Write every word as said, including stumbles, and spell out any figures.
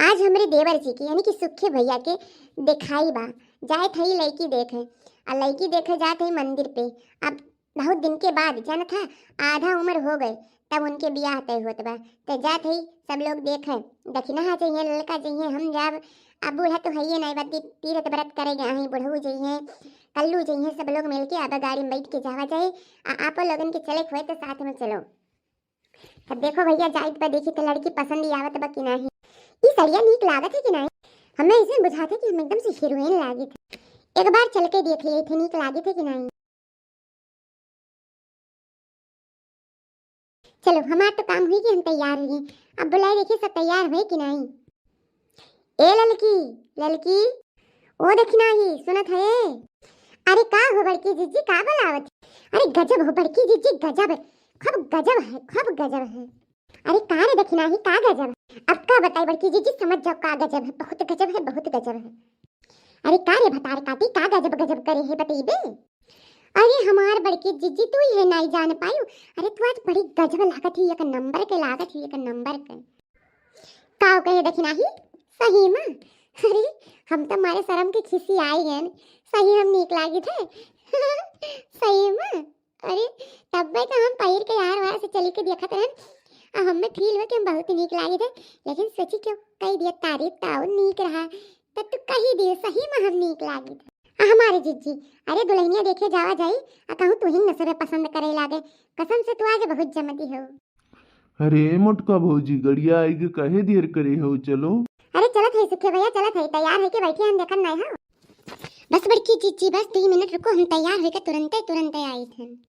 आज हमरे देवर जी के, यानी कि सुखे भैया के देखाई बा, जात हई लइकी देखे, आ लइकी देखे जात हई मंदिर पे। अब बहुत दिन के बाद, जानत ह, आधा उम्र हो गए, तब उनके बियाह तय होत बा। त जात हई सब लोग देखे, दखिनहा जइहे, ललका जइहे, हम जाब। अब बूढ़ा तो हइये नाई बा, ती-, तीरथ व्रत करे गए हई, बुढ़ऊ जइहे, कल्लू जइहे, सब लोग मिलके अब गाड़ी में बैठ के जावा जाए। आ आपो लोगन के चले के होए तो साथ में चलो। तब देखो भैया, जाइत बा, देखी त लड़की पसंद ही आवत बा कि नाही। ई सड़िया नीक लागत है कि नाही? हमें ऐसे बुझात है कि हम एकदम से हीरोइन लागित है। एक बार चल के देख लिए थे, नीक लागित है कि नाही। चलो, हमार तो काम हुई कि हम तैयार हुई। अब बुलाए देखिए, सब तैयार हुए कि नाही। ए ललकी, ललकी, ओ दखिनहा, सुनत है? अरे का हो बड़की जिज्जी, का बोलावत? अरे गजब हो बड़की जिज्जी, गजब, खूब गजब है, खूब गजब है। अरे का रे दखिनहा, का गजब? अब का बताई बड़की जिज्जी, समझ जाओ का गजब है, बहुत गजब है, बहुत गजब है। अरे का रे भतार काटी, का गजब गजब करे है, बतइबे? अरे हमार बड़की जिज्जी, तू ही है नाई जान पायू। अरे तू आज बड़ी गजब लागत ही, एक नंबर के लागत ही, एक नंबर के। का कहे दखिनहा, सही में? अरे हम तो मारे शर्म के खिसी आई गए, सही हम नीक लागित है। सही में? अरे तब तो हम पहिर के यार वहाँ से चली के देखत रहन, आ हमें फील हुआ कि हम बहुत नीक लागित है, लेकिन सोची क्यों कही दिया तारीफ तो और नीक रहा, तो तू कही दिए सही में हम नीक लागित है। आ हमारे जिज्जी, अरे दुल्हनिया देखे जावा जाई, आ कहूँ तू ही न सबे पसंद करे लागे, कसम से तू आज बहुत जमती हो। अरे मोटका भौजी, गड़िया आई के काहे देर करे हो, चलो। अरे चलत है सुखे भैया, चलत है, तैयार है के बैठे हम देखन नहीं हो। बस बड़की जिज्जी, बस दो मिनट रुको, हम तैयार होके तुरंते तुरंते आई थे।